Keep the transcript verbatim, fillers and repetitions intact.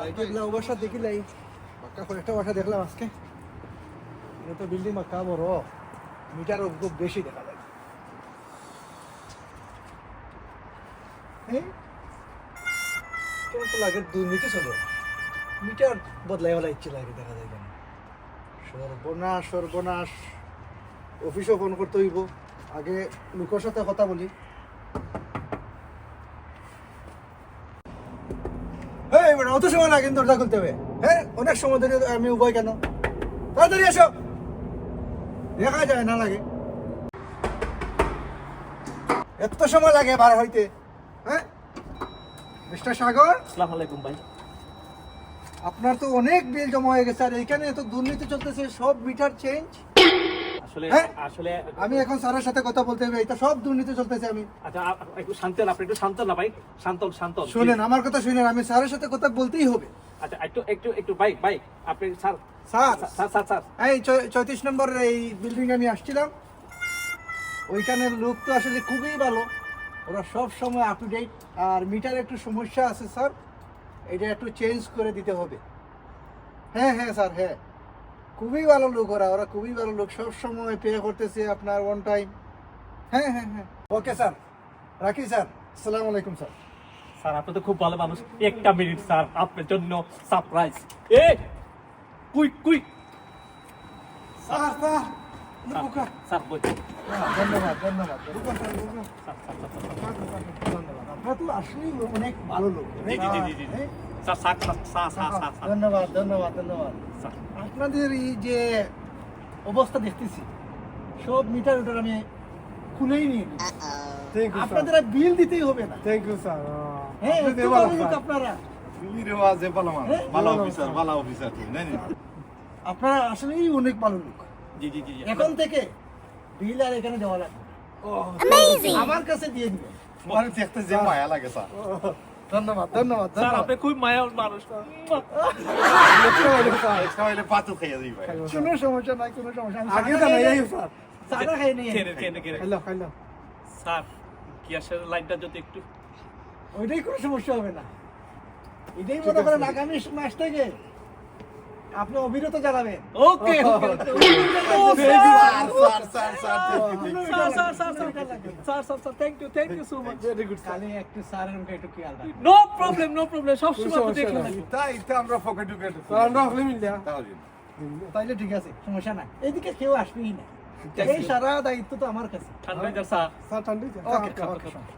লাইটর বাসা দেখিলাই, বাক্কা কয়েকটা বাসা দেখলাম আজকে। এটা তো বিল্ডিং বাক্কা বড়, মিটারও খুব বেশি দেখা যায়। এই, কেমন তো লাগে দুর্নীতি চলে, মিটার বদলাই বলা ইচ্ছে লাগে, দেখা যায় কেন। সর্বনাশ, সর্বনাশ। অফিসও ফোন করতে হইব, আগে লোকের সাথে কথা বলি। এই বেটা, অত সময় লাগে দরজা খুলতে হবে? হ্যাঁ, অনেক সময় ধরে আমি উবাই কেন? তাড়াতাড়ি এসো। দেখা যায় না লাগে। এত সময় লাগে বার হইতে? হ্যাঁ, মিস্টার সাগর। আসসালামু আলাইকুম ভাই। আপনার তো অনেক বিল জমা হয়ে গেছে, আর এখানে এত দুর্নীতি চলতেছে, সব মিটার চেঞ্জ। আসলে, হ্যাঁ? আসলে আমি এখন স্যারের সাথে কথা বলতে হবে, এটা সব দুর্নীতি চলতেছে। আমি আচ্ছা, আ-, একটু শান্ত হন, আপনি একটু শান্ত হন না ভাই, শান্ত হন, শান্ত হন। শুনেন, আমার কথা শুনেন, আমি স্যারের সাথে কথা বলতেই হবে। আচ্ছা, একটু, একটু, একটু ভাই, ভাই, আপনি sir, sir. Sir, sir, sir, sir. এই চৌ-, চৌত্রিশ নম্বরের এই বিল্ডিং আমি আসছিলাম, ওইখানের লোক তো আসলে খুবই ভালো, ওরা সব সময় আপ টু ডেট। আর মিটার একটু সমস্যা আছে স্যার, এটা একটু চেঞ্জ করে দিতে হবে। হ্যাঁ, হ্যাঁ স্যার, হ্যাঁ, খুবই ভালো লোক ওরা, ওরা খুবই ভালো লোক, সব সময় পে করতেছে আপনার অন টাইম। হ্যাঁ, হ্যাঁ, হ্যাঁ, ওকে স্যার, রাখি স্যার, আসসালামু আলাইকুম স্যার। স্যার, আপনি তো খুব ভালো মানুষ। একটা মিনিট স্যার, আপনার জন্য সারপ্রাইজ। এ, quick, quick. Sir, sir, sir, sir, বই। ধন্যবাদ, ধন্যবাদ। Sir, sir, sir, sir, sir. ধন্যবাদ। আপনারা তো আসলেই অনেক ভালো লোক। জি, জি, জি, জি, জি। হ্যাঁ? Sir, sir, sir. ধন্যবাদ, ধন্যবাদ, ধন্যবাদ। স্যার। আপনাদের এই যে অবস্থা দেখতেছি, সব মিটার উটার আমি খুলেই নিয়ে নিই। Thank you, sir. আপনাদের আর বিল দিতেই হবে না। Thank you, sir. হ্যাঁ, আপনি এত ভালো লোক স্যার। আপনারা। বিলি রে ওয়া যে ভালো মানুষ, হ্যাঁ? ভালো অফিসার, ভালো অফিসার। নাই, নাই। আপনারা আসলেই অনেক ভালো লোক। জি, জি, জি, জি। এখন থেকে বিল আর এখানে দেওয়া লাগবে না। Amazing! আমার কাছে দিয়ে দিবেন। তোমার দেখতে যে মায়া লাগে, স্যার। ধন্যবাদ, ধন্যবাদ, স্যার, ধন্যবাদ। আপনি খুব মায়ার মানুষ, স্যার। আজকে হইলে পাতু খাইয়া যাই ভাই। কোনো সমস্যা নাই, কোনো সমস্যা নাই। আগে তো নাই, এই স্যার। চা টা খাই নিয়ে। খেয়ে নিন, খেয়ে নিন, খেয়ে নিন। খাইলাম, খাইলাম। স্যার, গ্যাসের লাইনটা যদি একটু ওইটাই কোনো সমস্যা হবে না। এটাই মনে করেন আগামী মাস থেকে আপনি অবিরত জ্বালাবেন। Okay, okay, okay. ও, sir, sir, sir, sir, sir, sir, sir, sir, sir, sir, thank you, thank you so much। Very good, sir. খালি একটু স্যারের মুখে একটু খেয়াল রাখবেন। No problem, no problem, সব সময় আপনি দেখে রাখবেন। তাই, তাই আমরা পকেট টু পকেট। স্যার, আমরা আপনি মিললে। তাহলে। তাইলে ঠিক আছে, সমস্যা নাই। এদিকে কেউ আসবেই না। ঠিক আছে। এই সারা দায়িত্ব তো আমার কাছে। ঠান্ডা হয়ে যাও, স্যার। স্যার, ঠান্ডা হয়ে যাও। ওকে, ওকে, ওকে।